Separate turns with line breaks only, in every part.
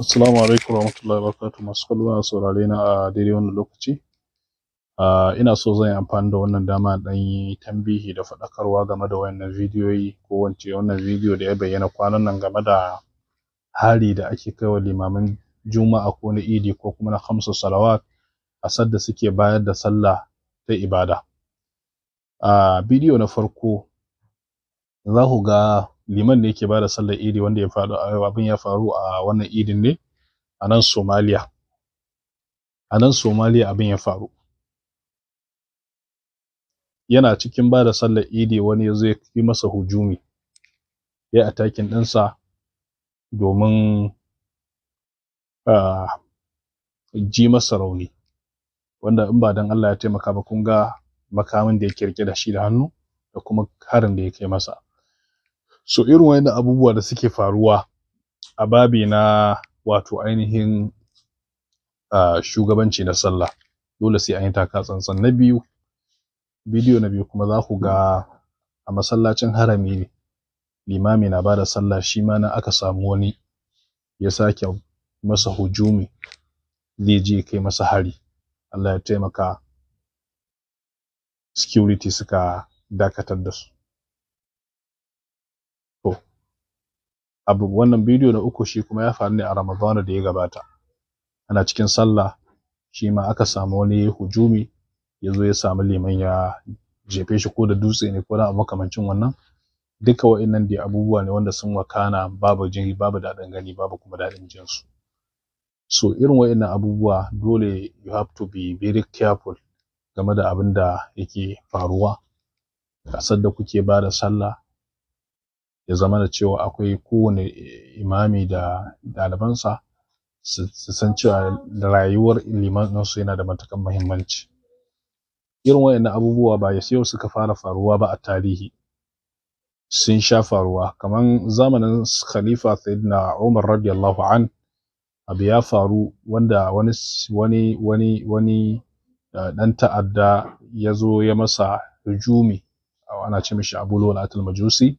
Assalamu alaikum warahmatullahi wabarakatuh. Masu kallo na saurare na a daidai wannan lokaci. Ina so zan yi amfani da wannan dama in ɗan yi tambihi da faɗakarwa game da wayannan bidiyoyi, ko wance wannan bidiyo da ya bayyana kwanan nan game da hari da ake kaiwa limaman Juma'a ko na Idi ko kuma na khamsu salawat a sadda suke bayar da sallah ta ibada. Bidiyo na farko, za ku ga liman ne yake bada sallar Idi, wanda ya faru, abin ya faru a wannan Idin ne a nan Somalia. A nan Somalia abin ya faru. Yana cikin bada sallar Idi, wani ya zo ya yi masa hujumi, ya yi attacking ɗinsa domin ji masa rauni, wanda in ba don Allah ya taimaka ba, kun ga makamin da yake riƙe da shi da hannu da kuma harin da ya kai masa. So irin wayannan abubuwa da suke faruwa a babi na wato ainihin shugabanci na sallah, dole sai an yi taka tsantsan. Na biyu, bidiyo na biyu kuma, za ku ga a masallacin Harami ne, limami na bada sallah, shi ma nan aka samu wani ya sake masa hujumi, zai je kai masa hari. Allah ya taimaka, security suka dakatar da su. To abu wannan bidiyo na uku, shi kuma ya faru ne a Ramadana da ya gabata. Ana cikin sallah, shi ma aka samu wani hujumi, ya zo ya samu liman, ya jefe shi ko da dutse ne ko da abu makamancin wannan. Duka wa'innan dai abubuwa ne wanda sun wakana, babu jini, babu daɗin gani, babu kuma daɗin jin su. So irin wa'innan abubuwa, dole you have to be very careful game da abin da yake faruwa a sadda kuke ba da sallah. Ya zama da cewa akwai kowane imami da ɗalibansa su san cewa rayuwar liman ɗinsu yana da matuƙar muhimmanci. Irin waɗannan abubuwa ba yau suka fara faruwa ba a tarihi, sun sha faruwa. Kaman zamanin Khalifa Sayyidina Umar radiyallahu an, abu ya faru wanda wani ɗan ta'adda ya zo ya masa hujumi, ana ce mishi Abu Lu'lu'at al-Majusi.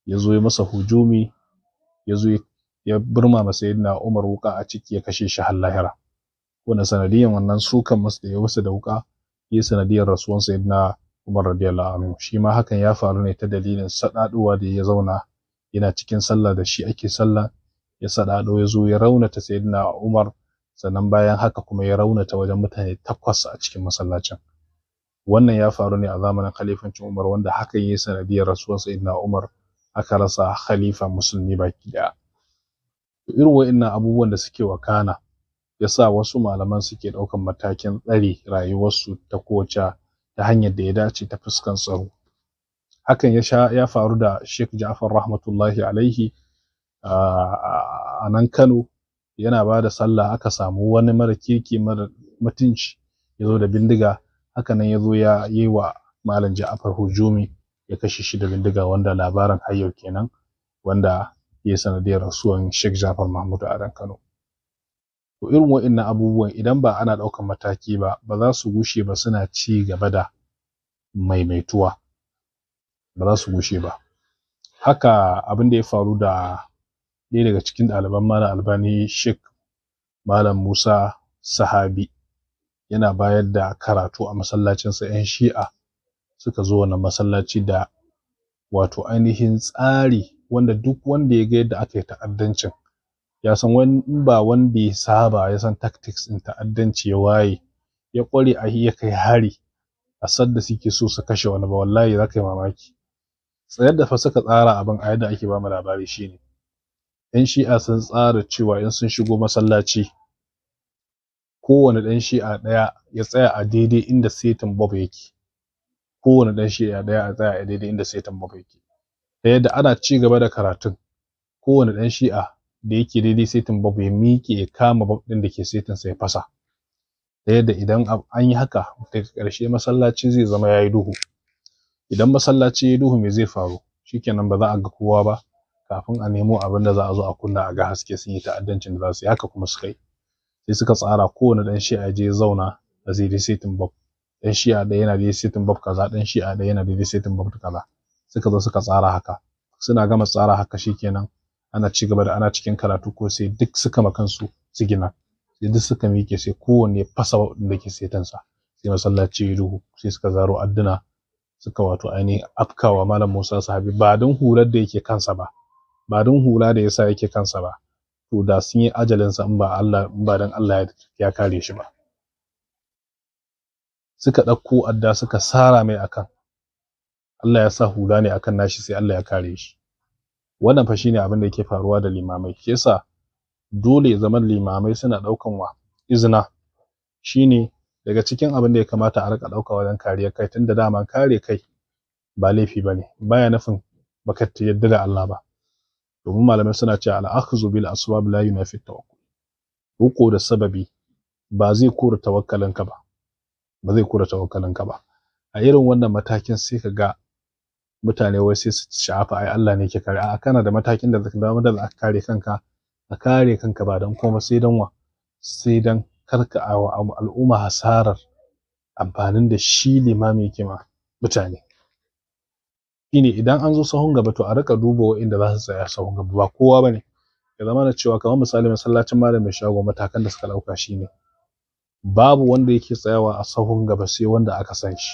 Ya zo ya masa hujumi, ya zo ya burma ma Sayyidina Umar wuƙa a ciki, ya kashe shi har lahira. Wanda sanadiyan wannan sukan masa da ya masa da wuƙa, ya sanadiyar rasuwan Sayyidina Umar radiyallahu anhu. Shi ma hakan ya faru ne ta dalilin saɗaɗowa da ya zauna yana cikin sallah, da shi ake sallah, ya saɗaɗo ya zo ya raunata Sayyidina Umar. Sannan bayan haka kuma ya raunata wajen mutane takwas a cikin masallacin. Wannan ya faru ne a zamanin khalifancin Umar, wanda hakan ya sanadiyar rasuwar Sayyidina Umar, aka rasa khalifa musulmi baki daya. Irin wa'innan abubuwan da suke wakana yasa wasu malaman suke ɗaukan matakin tsare rayuwarsu ta kowace ta hanyar da ya dace ta fuskan tsaro. Hakan ya sha ya faru da Sheikh Ja'far rahmatullahi alaihi a nan Kano. Yana ba da sallah, aka samu wani mara kirki, mara mutunci, ya zo da bindiga. Hakanan ya zo ya yi wa Malam Ja'far hujumi, ya kashe shi da bindiga, wanda labarin har yau kenan, wanda ya sanadiyar rasuwan Sheikh Ja'far Mahmud Adam Kano. To irin wa'innan abubuwan, idan ba ana ɗaukan mataki ba, ba za su gushe ba, suna ci gaba da maimaituwa, ba za su gushe ba. Haka abin da ya faru da ɗaya daga cikin ɗaliban Malam Albani, Sheikh Malam Musa Sahabi, yana bayar da karatu a masallacinsa, 'yan Shi'a suka zo wannan masallaci da wato ainihin tsari wanda duk wanda ya ga yadda aka yi ta'addancin ya san wani ba wanda ya saba ya san tactics ɗin ta'addanci, ya waye, ya ƙware a iya kai hari a sadda suke so su kashe wani ba, wallahi za ka yi mamaki. Tsayar da fa suka tsara abin a yadda ake bamu labari shine, 'yan Shi'a sun tsara cewa in sun shigo masallaci, kowane ɗan Shi'a ɗaya ya tsaya a daidai inda setin bulb yake. Kowane ɗan Shi'a ɗaya a tsaya a daidai inda setin bulb yake, ta yadda ana ci gaba da karatun, kowane ɗan Shi'a da yake daidai setin bulb ya miƙe ya kama bulb ɗin da ke setin sa ya fasa. Ta yadda idan an yi haka, daga ƙarshe masallaci zai zama yayi duhu. Idan masallaci yayi duhu, me zai faru? Shikenan, ba za a ga kowa ba. Kafin a nemo abin da za a zo a kunna a ga haske, sun yi ta'addancin da za su yi. Haka kuma suka yi. Sai suka tsara kowane ɗan Shi'a ya je ya zauna a daidai setin bulb. Ɗan Shi'a ɗaya yana daidai setin bulb kaza, ɗan Shi'a ɗaya yana daidai setin bulb kaza. Suka zo suka tsara haka. Suna gama tsara haka, shikenan, Ana ci gaba da ana cikin karatu ko sai duk suka makansu sigina, sai duk suka miƙe, sai kowanne fasa da ke setansa, sai masallaci ya duhu, sai suka zaro adduna suka wato ainihin afkawa Malam Musa Sahabi. Ba don hular da yake kansa ba, ba don hula da yasa yake kansa ba, to da sun yi ajalinsa in ba Allah, in ba don Allah ya kare shi ba. Suka ɗauko adda suka sara mai akan, Allah ya sa hula ne akan nashi, sai Allah ya kare shi. Wannan fa shine abin da yake faruwa da limamai. Shi yasa dole ya zama limamai suna ɗaukan wa izina. Shine daga cikin abin da ya kamata a rika ɗauka wajen kariyar kai, tunda dama kare kai ba laifi bane, baya nufin baka yadda da Allah ba. Domin malamai suna cewa al-akhdhu bil asbab la yunafi tawakkul. Ruko da sababi ba zai kore tawakkalinka ba, ba zai kore tawakkalinka ba. A irin wannan matakin sai ka ga mutane wai sai su shafa ai Allah ne ke kare. A'a, kana da matakin da zaka da za ka kare kanka, ka kare kanka ba dan komai sai dan wa, sai dan karka al'umma hasarar amfanin da shi limami yake ma mutane. Shine idan an zo sahun gaba to a rika duba waɗanda za su tsaya sahun gaba, ba kowa bane. Ya zama na cewa kamar misali masallacin malam mai shago, matakan da suka ɗauka shine babu wanda yake tsayawa a sahun gaba sai wanda aka san shi.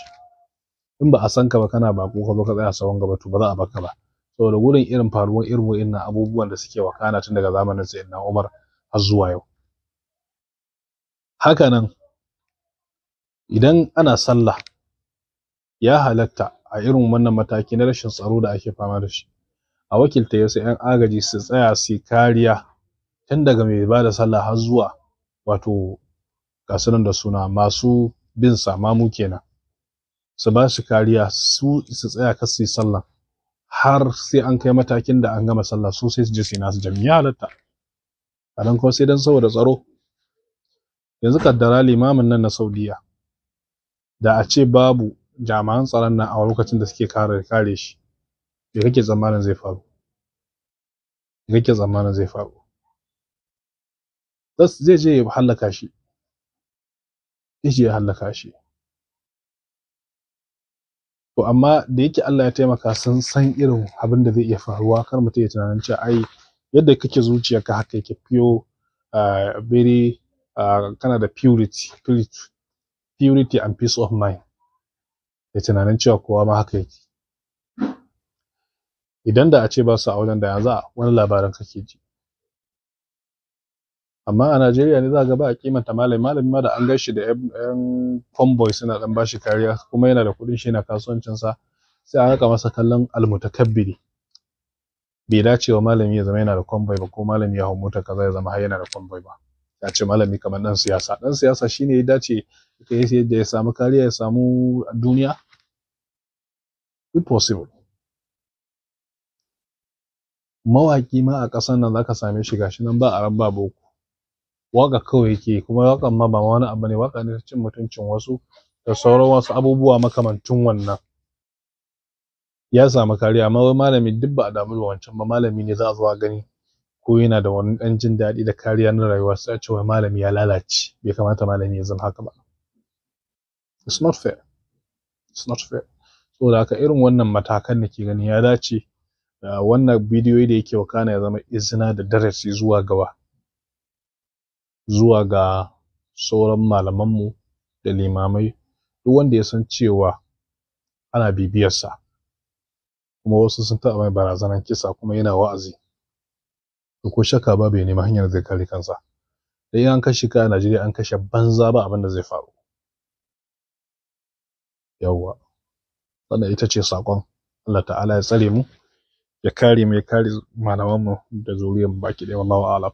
In ba a san ka ba, kana bako ka zo ka tsaya sahun gaba, to ba za a baka ba, saboda gurin irin faruwar irin wa'innan abubuwan da suke wakana tun daga zamanin Sayyidina Umar har zuwa yau. Haka nan idan ana sallah, ya halatta a irin wannan mataki na rashin tsaro da ake fama da shi a wakilta wasu 'yan agaji su tsaya su kariya tun daga mai bada sallah har zuwa wato gasu nan da suna masu bin sa, mamu kenan, su ba shi kariya, su su tsaya kar su yi sallah har sai an kai matakin da an gama sallah, su sai su je su yi nasu jami'a. Halatta a nan kuma sai dan saboda tsaro. Yanzu kaddara limamin nan na Saudiya, da a ce babu jami'an tsaron nan a lokacin da suke kare shi, me kake tsammanin zai faru? Me kake tsammanin zai faru? Zai je ya hallaka shi, zai je ya hallaka shi. To amma da yake Allah ya taimaka sun san irin abin da zai iya faruwa, kar mutum ya tunanin cewa ai yadda kake zuciyarka haka yake pure, very kana da purity and peace of mind, da tunanin cewa kowa ma haka yake. Idan da a ce ba su a wajen, da yanzu wani labarin kake ji. Amma a Najeriya ne za ga ba a kimanta malami, malami ma da an gashi da yan convoy suna dan bashi kariya, kuma yana da kuɗin shi yana kasuwancin sa, sai a raka masa kallon almutakabbiri. Bai dace wa malami ya zama yana da convoy ba, ko malami ya hau mota kaza ya zama har yana da convoy ba. Ya ce malami kamar dan siyasa, dan siyasa shine ya dace da ya samu kariya, ya samu duniya. Impossible. Mawaki ma a ƙasar nan zaka same shi gashi nan ba aran ba boko, waka kawai yake, kuma waƙan ma ba wani abu ne, waka ne ta cin mutuncin wasu da sauran wasu abubuwa makamancin wannan. Ya samu kariya. Amma wai malami duk ba a damu da wancan ba, malami ne za a zo a gani ko yana da wani ɗan jin daɗi da kariya na rayuwa, sai a ce wai malami ya lalace. Bai kamata malami ya zama haka ba. It's not fair, it's not fair. Saboda haka irin wannan matakan da ke gani ya dace wannan bidiyoyi da yake wakana ya zama izina da darasi zuwa gaba, zuwa ga sauran malamanmu da limamai. Duk wanda ya san cewa ana bibiyarsa, kuma wasu sun taɓa mai barazanar kisa, kuma yana wa'azi, to ko shakka babu ya nemi hanyar zai kare kansa. Dan in an kashe ka a Najeriya, an kashe banza, ba abin da zai faru. Yawwa, wannan ita ce saƙon. Allah ta'ala ya tsare mu, ya kare mu, ya kare malamanmu da zuriyar mu baki ɗaya. Wallahu a'lam.